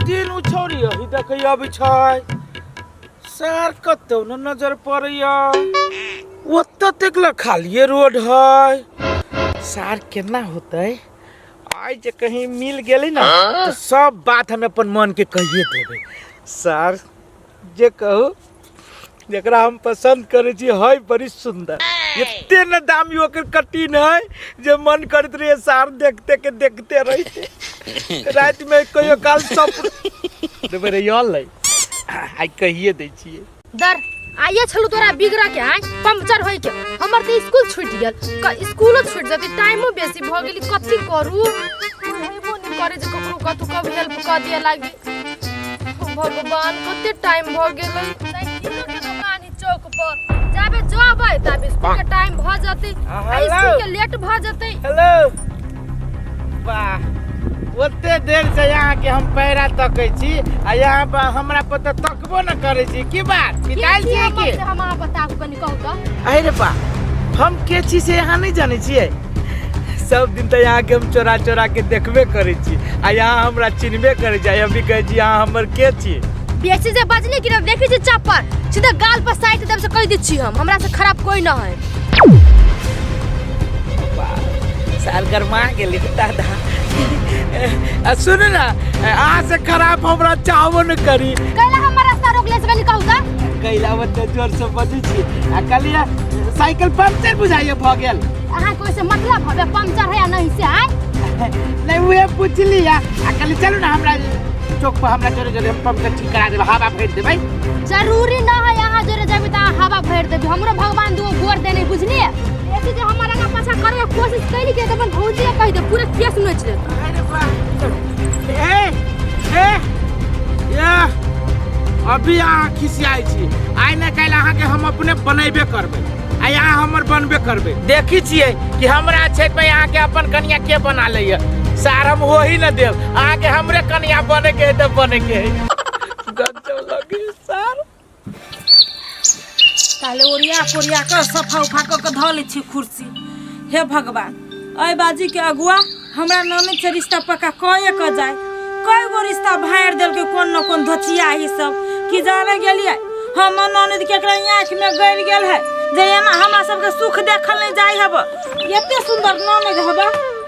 दिन ओ छौड़ी अही देखै अबै छै। सर कतौ न नजर पड़ैया। ओतऽ तक लए खालिए रोड है। सार केना होतै? आइ जे कहीं मिल गेलै ना तऽ सब बात हम अपन मन के कहिए देबै। सर जे कहू, जकरा हम पसंद करै छी है बड़ी सुंदर, एते न दामी ओकर कटिन है जे मन करैत रहिए सार देखते के देखते रहिते। राति में कहियो काल सब देबै रे यल आइ कहिए दै छियै। दर आइए छलू तोरा बिगड़ के आइ पंक्चर होय के, हमर तऽ स्कूल छूटि गेल। स्कूलो छूटि जेतै, टाइमो बेसी भऽ गेल। कथी करू? हेबो नहि करे जे ककरो कतौ कब हेल्प कऽ दिअ लागी। भगवान, कते टाइम भऽ गेलै। साइकिलो के दोकान है चौक पर, जाबे जबै ताबे स्कूल के टाइम भऽ जेतै आ स्कूल के लेट भऽ जेतै। हेलो, वाह, ओते देर से यहाँ के हम पैरा तकै छी आ यहाँ पर हमरा पर तऽ तकबो न करै छी। की बात, पिताइल छियै की? से हम अहाँ बताबू कनि, कहू तऽ। अरे बा, हम के छी से यहाँ नहीं जानै छियै? सब दिन तऽ यहाँ के हम चोरा चोरा के देखबे करै छी आ यहाँ हमरा चिन्हबे करै छी। आ अभी कहै छी यहाँ हमर के छी? बेसी जे बजली कि देखै छी चप्पल सीधा गाल पर साइट देब से कहि दै छी हम, हमरा से खराब कोई न है। साल गरमा गेली दादा। आ सुनू ना, अहाँ से खराब हमरा चाहबो न करी। कैला हमर रास्ता रोकले से कनि कहू तऽ? कैला बच्चा जोर से बजै छी आ कहलियै साइकिल पंचर बुझाइए भऽ गेल। अहाँ के ओइसे मतलब हवे पंचर है या नहीं से? आय नहीं, उहे पुछली आ कहली चलू ना हमरा चौक पर, हमरा जोरे जोरे हम पंचर ठीक करा देबै, हवा भरि देबै। जरूरी न है अहाँ जोरे जेबै तऽ अहाँ हवा भरि देबै। हमरो भगवान दूगो गोर देने, बुझलियै? ऐसे जे हमर आगा पाछा करे के कोशिश कैली के तऽ अपन भौजी के कहि दे, पूरा केस नोचि लेत। अरे वाह, ए ए ए, अभी अहाँ खिसियाइ छी। आइ ने काल्हि अहाँके हम अपने बनेबे करबै आ यहाँ हमर बनबे करबै। देखी छियै कि हमरा क्षेत्र में अहाँके अपन कनिया के बना लैया। सार हम वही न देब अहाँके, हमरे कनिया बने के है तऽ बने के है। गजब लगे सार। ताले ओरिया पोरिया कऽ सफा उफा कऽ के धऽ लै छी कुर्सी। हे भगवान, एहि बाजीके अगुआ हमरा ननद से रिश्ता पक्का कए कऽ जाय। कई गो रिश्ता भाड़ि देलकै कोन न कोन धोचिया ही सब। की जाने गेलियै हमर ननद के एकरा आँखिमे गड़ि गेल है जे एना हमरा सबके सुख देखल नहि जाइ हब। एते सुंदर ननद हब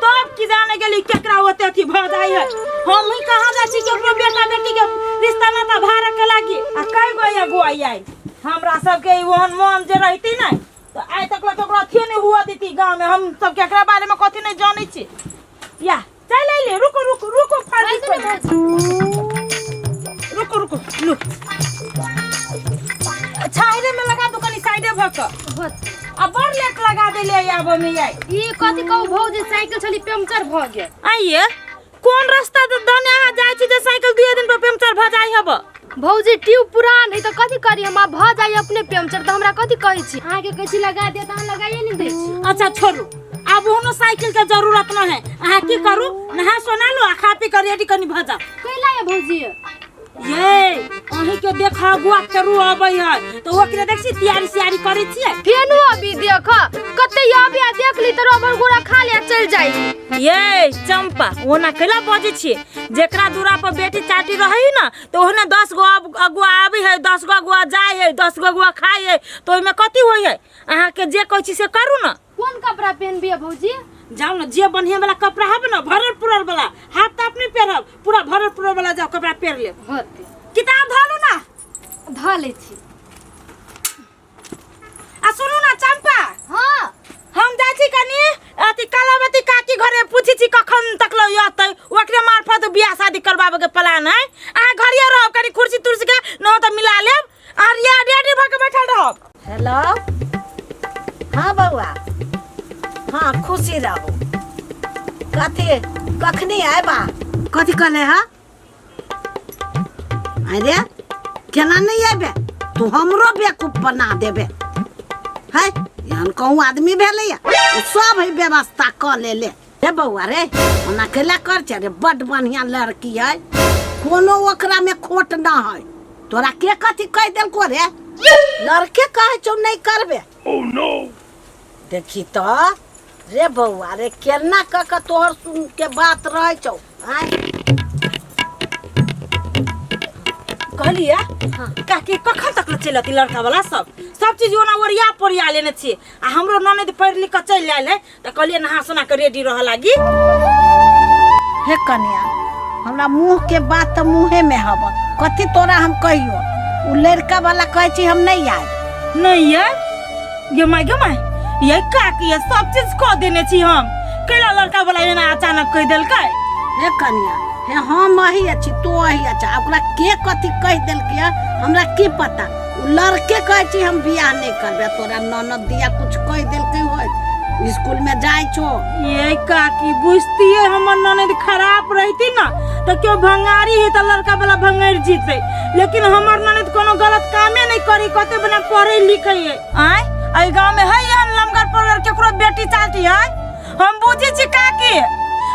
तब की जाने गेली केकरा ओते अथी भऽ जाइ है। हम ही कहाँ जाइ छी केकरो बेटा बेटी के रिश्ता नाता भाड़े के लागी। आ कई गो अगुआ आई हमरा सबके ई ओहन मन जे रहती ने तऽ आइ तक ला ककरो अथिए नहि हुअ देती गाँव में। हम सब केकरा बारे में कथी नहीं जानै छी। या चल अइले, रुको रुको रुको, फालतू रुको रुको, लू छाहरे में लगा दो कनी साइडे भऽ कऽ। आ बड़ लेट लगा देले आब में आई। ई कथी कहू भौजी, साइकिल छली पंक्चर भऽ गेल। आइए कोन रास्ता दे दने अहाँ जाइ छी जे साइकिल दुए दिन पर पंक्चर भऽ जाइ हब? भौजी ट्यूब पुरान है तऽ कथी करी हम? आब भऽ जाइ अपने पंक्चर तऽ हमरा कथी कहै छी? अहाँके कहै छी लगा दे तऽ अहाँ लगाइए नहि दै छी। अच्छा छोड़ू, आब ओहनो साइकिल के जरूरत न है। अहाँ की करू, नहा सोना लो आ खा पी कर रेडी कनी भऽ जाओ। कैला ये भौजी? ये अहीं के देख अगुआ के रू अबै है तऽ ओकरे देख छी तैयारी सियारी करै छियै। फेनो अभी देख कते अभी आ देख ली तऽ रबर गोरा खा ले चल जाई। ये चंपा, ओना कैला बजै छियै? जेकरा दूरा पर बेटी चाटी रहै ना तऽ ओहने 10 गो अगुआ आबै है, 10 गो अगुआ जाइ है, 10 गो अगुआ खाइ है, तऽ ओहिमे कथी होइ है? अहाँके जे कहै छी से करू ना। कोन कपड़ा पहनबियै भौजी? जाउ ना, जे बढ़िया वाला कपड़ा हब ना, भरल पुरल वाला, हाफ ताप नहीं पहनब, पूरा भरल पुरल वाला जाओ कपड़ा पहन लेब। होते। किताब धऽ लू ना। धऽ लै छी। आ सुनू ना चंपा। हाँ। हम जाइ छी कनी अथी कलावती काकी घरे पूछै छी कखन तक लऽ अतै, ओकरे मार्फत बियाह शादी करबाबे के प्लान है। अहाँ घरे रहब कनी कुर्सी तुर्सी के न तऽ मिला लेब आर या रेडी भऽ के बैठल रहब। हेलो, हाँ बउआ, हाँ खुशी रहू। कथी कखनी आयबा? कथी कहले हा? अरे केना नहीं आबे? तू हमरो बेवकूफ बना देबे है। एहन कहूँ आदमी भेलै ओ सब है व्यवस्था कऽ ले ले। रे बउआ रे, ओना केला कर छै रे, बड बढ़िया लड़की है, कोनो ओकरा में खोट न है। तोरा के कथी कहि देलको रे? लड़के कहै छौ नहीं करबे। देखी तो रे बउआ रे, केना कऽ के तोहर सुन के बात रहै छौ। आँय? कहलिए काकी कखन तक ले चलि अती लड़का वाला सब सब चीज ओना ओरिया पोरिया लेने छी आ हमरो ननद पढ़ि लिख कऽ चलि आयल है तऽ कहलिए नहा सोना के रेडी रह लागी। हे कन्या, हमरा मुँह के बात तऽ मुँहे में हब, कथी तोरा हम कहियो? उ लड़का वाला कहै छी हम नहीं आयब। नहीं ये गे माय गे माय, ये काकी ये सब चीज कऽ देने छी हम, कैला लड़का वाला एना अचानक कहि देलकै? हे कन्या, हे हम अही अछि तू अही अछि, आ ओकरा के कथी कहि देलकै है, हमरा की पता? उ लड़के कहै छी हम बियाह नहीं करबै, तोरा ननद दिया कुछ कहि देलकै होत, स्कूल में जाइ छो। ये काकी बुझतिए हमर ननद खराब रहती ना तो क्यों भंगारी है तो लड़का वाला भंगार जीते, लेकिन हमर ननद कोनो गलत कामे नहीं करी, कते बना पढ़े लिखे है। आय एहि गांव में है एहन लमगर पढ़ल केकरो बेटी चालती है? हम बुझी छी काकी,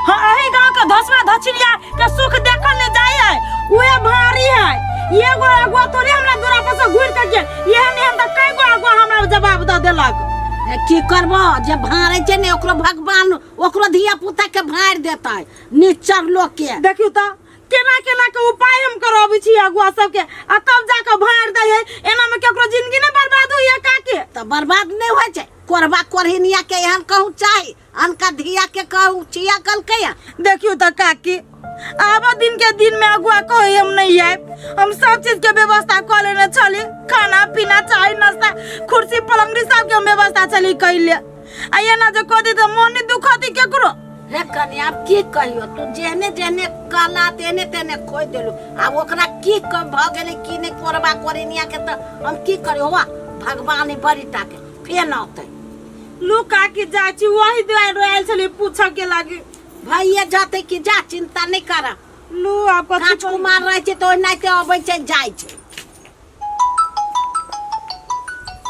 हाँ एहि गांव के धसवा धछिलिया के सुख देखल नहीं जाय है, उहे भारी है। एगो अगुआ थोड़े हमरा दूरा पर से घुर के गेल, एहन एहन तऽ कई गो अगुआ हमरा जवाब दऽ देलक। ए, की करबो जे भाड़े छै ने ओकरो भगवान ओकरो धिया पुता के भाड़ देतै निच्चर लोक के। देखियौ तऽ केना केना के उपाय हम करबै छी अगुआ सबके आ तब जाके भाड़ दै है, एना में केकरो जिंदगी नहीं बर्बाद होइए काके? तऽ बर्बाद नहीं होइ छै, कोरबा कोरहिनिया के एहन कहूँ चाही, अनका धिया के कहूँ छिया कलकै या। देखियौ तऽ काकी, आब दिन के दिन में अगुआ कहे हम नहीं आयब, हम सब चीज के व्यवस्था कऽ लेने छली, खाना पीना चाय नाश्ता कुर्सी पलंगड़ी सब के हम व्यवस्था छली कैले, आ एना जे कह दी तऽ मन नहीं दुखती केकरो। हे कन्या, आब की कहियो, तू जेहने जेहने कहला तेहने तेहने खोइ देलू, आब ओकरा की भऽ गेलै की नहि कोरबा कोरहिनिया के तऽ हम की करियो? हुआ भगवान बड़ी टा के फेर औतै। लू काकी जाइ छी, वही दुआरि आयल छली पूछऽ के लागी। भैया जतै कि जा, चिंता नहीं कर। लू आब कथी कांच कुमार रहै छै तऽ ओनाहिते अबै छै जाइ छै।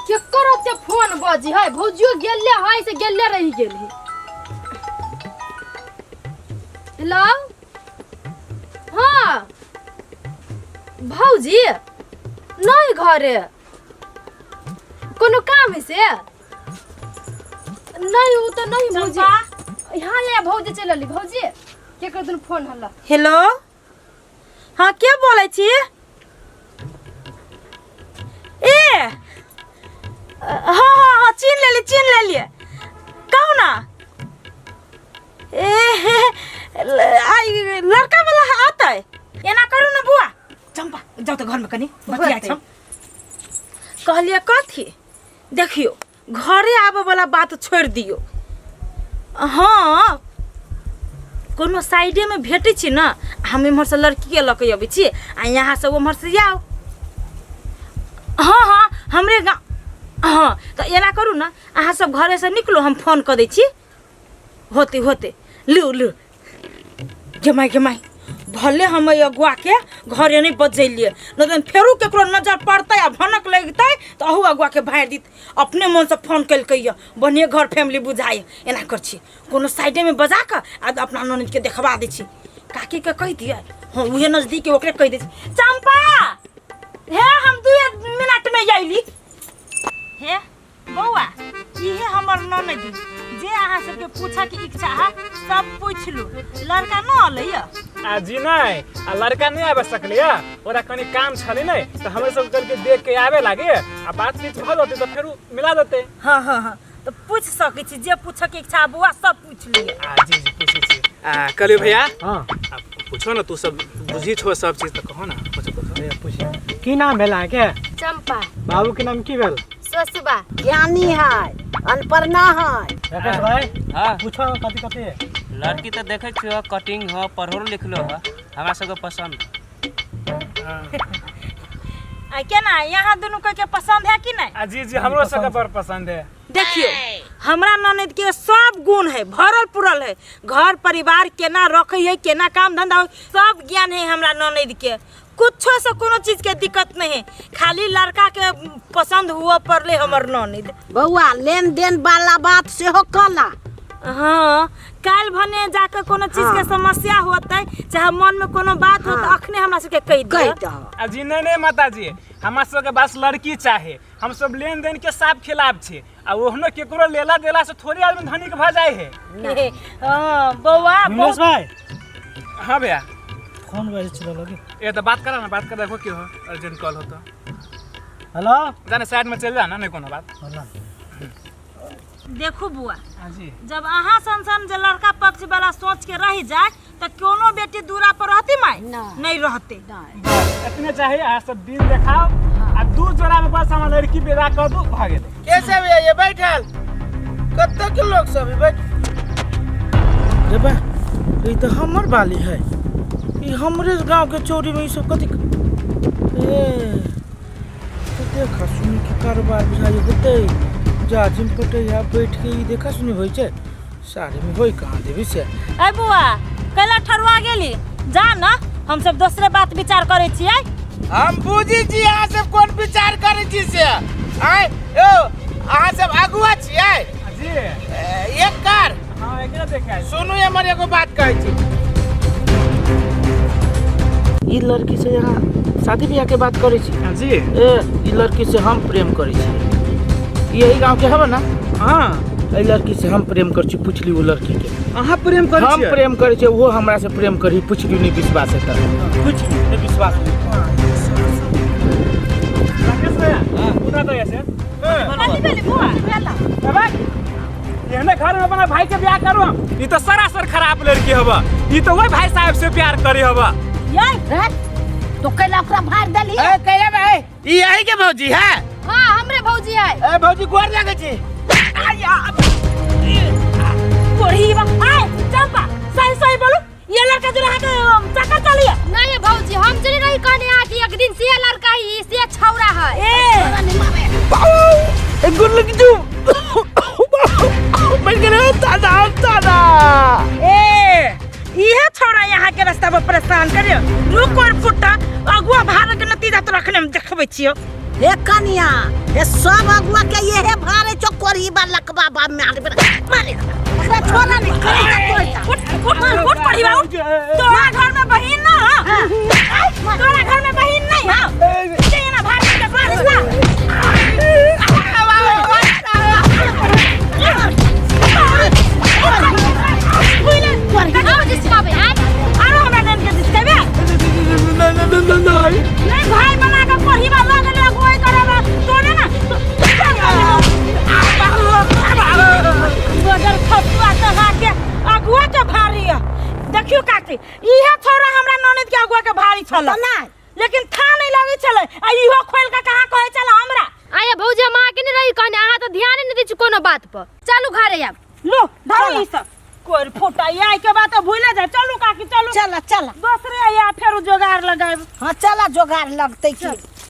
केकर ओते फोन बजी है? भौजियो गेले है से गेले रहि गेल है। हेलो, हाँ भौजी नहीं घरे, कोनो काम है से? नहीं वो तो नहीं भौजी। यहाँ यहाँ भौजी चल अली, भौजी केकर दुन फोन हल्ला। हेलो, हाँ के बोलै छी? ए हाँ हाँ हाँ चिन्ह लेलिए चिन्ह लेलिए, कहू ना। ए आई लड़का वाला आता है, एना करू ना बुआ। चंपा जाओ तो घर में कनी बतिया छम। कहलिए कथी? देखियो घरे आबे वाला बात छोड़ दियो, हाँ कोनो साइडे में भेटै छी ना, हम इम्हर से लड़की के लऽ के अबै छी आ यहाँ से उम्हर से जाओ। हाँ हाँ हमरे गाँव, हाँ तऽ एना करू ना अहाँ सब घरे से निकलू, हम फोन कऽ दै छी। होते होते लू लू गेमाई गेमाई, भले हम एहि अगुआ के घरे नहीं बजेलिए, नहीं तऽ फेरो केकरो नजर पड़तै आ भनक लगतै तऽ अहू अगुआ के भाड़ि दित। अपने मन से फोन केलकै यऽ, बढ़िए घर फैमिली बुझाइ। एना कर छी कोनो साइडे में बजा कऽ आ अपना ननद के देखबा दै छी, काकी के कहि दियै, हाँ उहे नजदीक है, ओकरे कहि दै छी। चंपा हे हम 2 मिनट में अयली। हे बौआ, इहे हमर ननद, जे अहाँ सबके पूछऽ के इच्छा है सब पूछ लू। लड़का न अलै या? आ जी नहीं, आ लड़का नहीं आबे सकले या, ओकरा कनी काम छलै नहीं तऽ हमरे सब करके देख के आबे लागे आ बातचीत भऽ जेतै तऽ फेर मिला देतै। हाँ हाँ हाँ तऽ पूछ सकै छी, जे पूछऽ के इच्छा है बौआ सब पूछ लिअ। आ जी जी पूछै छी। आ कहलियौ भैया, हाँ। आ पूछो ना, तू सब बुझी छो सब चीज तऽ कहो ना, पूछो पूछो। भैया पूछी, की नाम भेल अहाँके? चंपा। बाबू के नाम की भेल? ससुबा। ज्ञानी है अनपढ़ ना है। राकेश भाई, हाँ। पूछो कथी कथी है? लड़की तो देखे छियो, कटिंग हो, पढ़ो लिखलो हो, हमरा सबके पसंद। आ केना यहाँ दुनू के पसंद है कि नहीं? आ जी जी हमरो सबके बड़ पसंद है। देखियो हमरा ननद के सब गुण है, भरल पुरल है, घर परिवार केना रखे है, केना काम धंधा है, सब ज्ञान है हमरा ननद के, कुछो से कोनो चीज के दिक्कत नहीं है, खाली लड़का के पसंद हुआ पड़ले हमर ननद। बौआ लेन देन वाला बात सेहो कला। हाँ काल्हि भने जाके कोनो चीज के समस्या होतै, चाहे मन में कोनो बात हो, तऽ अखने हमरा सबके कहि कहि दिअ। दह। आ जी नहीं नहीं माता जी, हमरा सबके बस लड़की चाहे, हम सब लेन देन के साफ खिलाफ छी, आ ओहनो केकरो लेला देला से थोड़ी आदमी धनिक भऽ जाइ है। हाँ बौआ नीलेश भाई। हाँ भैया। फोन बजै छलै लगे। ए तो बात करा ना, बात कर देखो क्यों हो, अर्जेंट कॉल हो तो। हेलो। जाने साइड में चल जा ना, नहीं कोनो बात। हेलो। देखू बुआ, हाँ जी। जब अहाँ सन सन जे लड़का पक्ष वाला सोच के रह जाए तो कोनो बेटी दूरा पर रहती माई नहीं रहते। बस इतने चाहिए, आज सब दिन देखाओ आ दू जोड़ा में बस हम लड़की विदा कर दू भागे दे। कैसे भैया ये बैठल कत्ते के लोग सब बैठ रे बा, ई तो हमर बाली है, ई हमरे गांव के चोरी में ई सब कथी ए तो देखा सुनी के कारोबार बुझाई होते जाजिम पटैया बैठ के ई देखा सुनी होई छै सारे में होई कहाँ देवी से। ए बुआ कैला ठरुआ गेली जा ना, हम सब दोसरे बात विचार करै छियै। हम बुझी छी अहाँ सब कोन विचार करै छी से। आय ओ अहाँ सब अगुआ छियै जी। एक कार हाँ एकरा देखे आयल। सुनू हमर एगो बात कहै छी, ई लड़की से यहाँ शादी ब्याह के बात करै छी। हाँ जी। ए ई लड़की से हम प्रेम करै छी, यही गांव के हवे ना। हाँ एहि लड़की से हम प्रेम करै छी, पुछली ओ लड़की के। अहाँ प्रेम करै हम छियै? प्रेम करै छियै, ओहो हमरा से प्रेम करी, पुछली नहीं विश्वास है तऽ पुछली नहीं विश्वास है। राकेश भैया उठा दो ऐसे। कथी भेलै बुआ? अबे एहने घर में अपना भाई के ब्याह करू हम, ई तो सरासर खराब लड़की हवा, ई तो वही भाई साहब से प्यार करी हवा। यै रे तो कैला ओकरा भार देली? ए कैला भाई ई यही के भौजी है? हां हमरे भौजी है। ए भौजी गोर लागे छी। कोढ़ी बा आय चंपा सही सही बोलू, ये लड़का जो रहा के चक्कर चलिए। नहीं भौजी हम चली रही कहने आ कि एक दिन से लड़का ही से छौरा है। ए ए गोर लग जू बैठ गेलै दादा दादा। ए इहे छौरा यहाँ के रास्ता पर परेशान करियो, रुक और फुट्टा अगुआ भार के नतीजा तो रखने में देखबै छियो। हे कनिया हे सब अगुआ के ये भारे चो कोरी बा लकबा बा मारे मारे ओकरा छोड़ा नहीं करेगा तोड़ता। उठ उठ उठ पड़ी बा उठ, तोरा घर में बहिन ना, तोरा घर में बहिन नहीं। हां ये ना भार के रास्ता। आओ जिसकाबे आय आरो हमरा नन के जिसकेबे नहीं भाई बना के कोढ़ी बा लग गेलै अगुआई करे बा तोरे ना बदल खसुआ तहा के अगुआ के भारी है। देखियो काकी इहे छोरा हमरा ननद के अगुआ के भारी छल लेकिन था नहीं लगै छलै आ इहो खोल के कहाँ कहै छल हमरा। आया भौजी हम अहाँ के नहीं रही कहने, अहाँ तो ध्यान नहीं दै छी कोनो बात पर। चलू घरे आब। लो धरो ई सब कोर फुटा आई के बात भूले जाए। चलू काकी चलू चला चला दोसरे आया फेर जोगार लगाएब। हाँ चला जोगार लगतै की।